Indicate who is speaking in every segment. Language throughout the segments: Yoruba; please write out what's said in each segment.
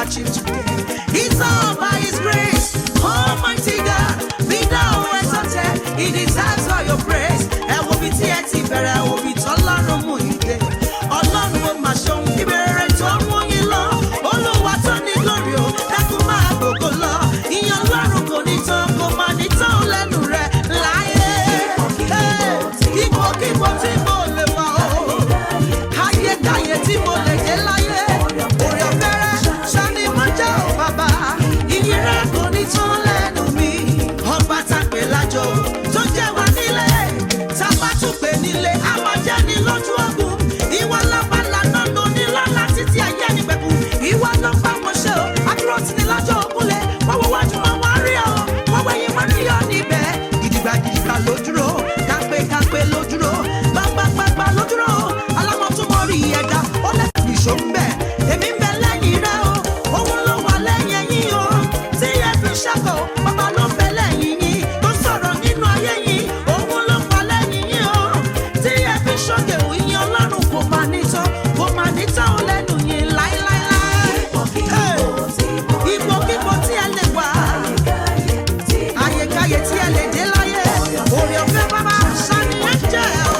Speaker 1: achieved today. It's all by His grace. Almighty God, be thou exalted. He deserves all your praise. Ẹ wo bí tí ẹ ti bẹ̀rẹ̀, ẹ wo bí tọ́lọ́run mú yín dé. Ọlọ́run ó máa ṣe ohun ìbẹ̀rẹ̀ tó mú yín lọ. Olúwa tó ní glory o, dákun máa gbògo lọ. Ìyìn Ọlọ́run kò ní tán, kò máa ní tán lẹ́nu rẹ̀ láyé. Ipòkípò tí mo lè wà o, ayékáyé tí mo lè dé láyé. Oore ọ̀fẹ́ rẹ̀ ṣá ni mo jẹ́ ò bàbá. Ìyìn rẹ̀ kò ní tán lẹ́nu mi. Ọba tá pè lájò tó jẹ́ wa nílé. Tá bá tún pè nílé, a máa jẹ́ ní lójú ogun. Ìwọ lọ́ba lànà lóní lọ́la títí ayé nígbẹ̀kùn. Ìwọ ló bá wọn ṣe o, adúró tì ní lọ́jọ́ ògúnlẹ̀. Wọ́n wo wájú wọn, wọ́n rí ọ. Wọ́n wẹ̀yìn, wọ́n rí ọ níbẹ̀. Gidigba gidigba ló dúró, kápé kápé ló dúró, gbangba ló dúró. Alámọ̀túnmọ̀ rí ẹ̀dá, ó lẹ́sìn ìṣó ń bẹ̀. Èmi ń bẹ lẹ́yìn rẹ o, òun ló wà lẹ́yìn ẹ̀yìn o. Tí ẹ fi ṣàkó, bàbá ló ń bẹ lẹ́yìn yín, tó sọ̀rọ̀ nínú ayé yín, òun ló wà lẹ́yìn yín o. Tí ẹ fi ṣókè ìyìn Ọlọ́run kò máa ní tán, kò máa ní tán lẹ́nu yín láíláíláí. Ipòkípò tí ẹ lè wà, àyèkáyè tí ẹ lè dé láyé, oore ọ̀fẹ́ bàbá sani ẹ jẹ́ o.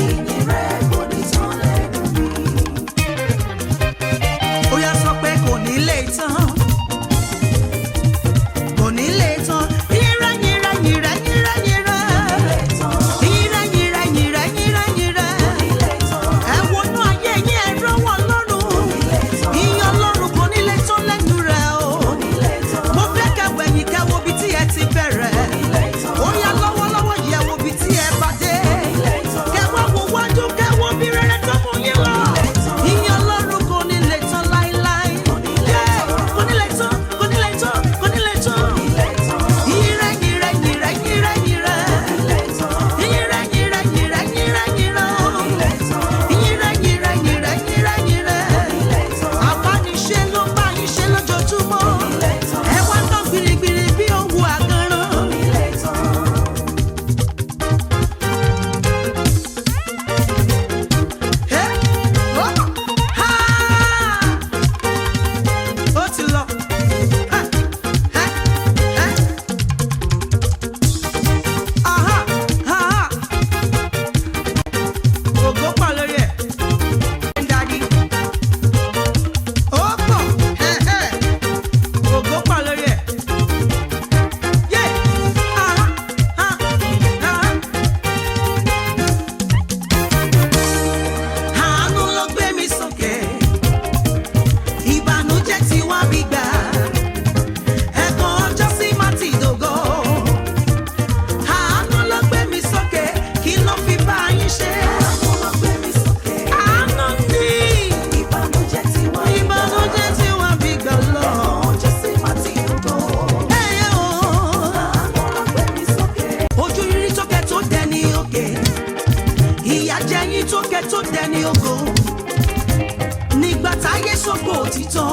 Speaker 2: Ìyìn rẹ̀ kò ní tán lẹ́nu mi.
Speaker 1: Ó yá, sọ pé kò ní lè tán, kò ní lè tán. Yìnrẹ́ yìnrẹ́ yìnrẹ́ yìnrẹ́ yìnrẹ́ yìnrẹ́ yìnrẹ́ yìnrẹ́ yìnrẹ́ yìnrẹ́. Ẹ wọnú ayé yín, ẹ rọ́wọ́ Ọlọ́run. Ìyìn Ọlọ́run kò ní lè tán lẹ́nu rẹ̀ o. Mo fẹ́ kẹwẹ́ yìí, kẹwo bí tí ẹ ti bẹ̀rẹ̀. Ó yá, lọ́wọ́lọ́wọ́ yẹ wo bí tí ẹ bá dé. Kẹwàá wo wájú, kẹwọ́ bí rere tó mú yín lọ. Ìyìn Ọlọ́run kò ní lè tán láíláí. Yeah, kò ní lè tán, kò ní lè tán, kò ní lè tán. Yìnrẹ́ yìnrẹ́ yìnrẹ́ yìnrẹ́ yìnrẹ́ yìnrẹ́ yìnrẹ́ yìnrẹ́ yìnrẹ́ yìnrẹ́ yìnrẹ́ yìnrẹ́ yìnrẹ́ yìnrẹ́ yìnrẹ́. Àbániṣe ló ń bá yín ṣe lójoojúmọ́. Ẹ wá ná gbirigbiri bí òwú àgànràn. Ẹ, ó, ha! Ó ti lọ. Ha, ha, ha. Aha, aha. Ògo pọ̀ lórí ẹ̀. Daddy. Ó pọ̀, ẹ̀, ẹ̀. Ògo pọ̀ lórí ẹ̀. Yeah. Aha, aha, aha. Àánú ló gbé mi sókè, ìbànújẹ́ ti wá mi gbà, ẹ̀kan ọjọ́ sí má ti dògo. Àánú ló gbé mi sókè, kí ló fi bá yín ṣe?
Speaker 2: Àánú ló gbé mi sókè.
Speaker 1: Àánú ni.
Speaker 2: Ìbànújẹ́ ti wá mi gbà.
Speaker 1: Ìbànújẹ́ ti wá mi gbà lọ.
Speaker 2: Ẹ̀kan ọjọ́ sí má ti dògo.
Speaker 1: Ẹyẹ o.
Speaker 2: Àánú ló gbé mi sókè.
Speaker 1: Ojú rírí tókẹ́ tó dẹni òkè, ìyà jẹ yín tókẹ́ tó dẹni ògo, nígbà táyé sọ́kò òtítọ́.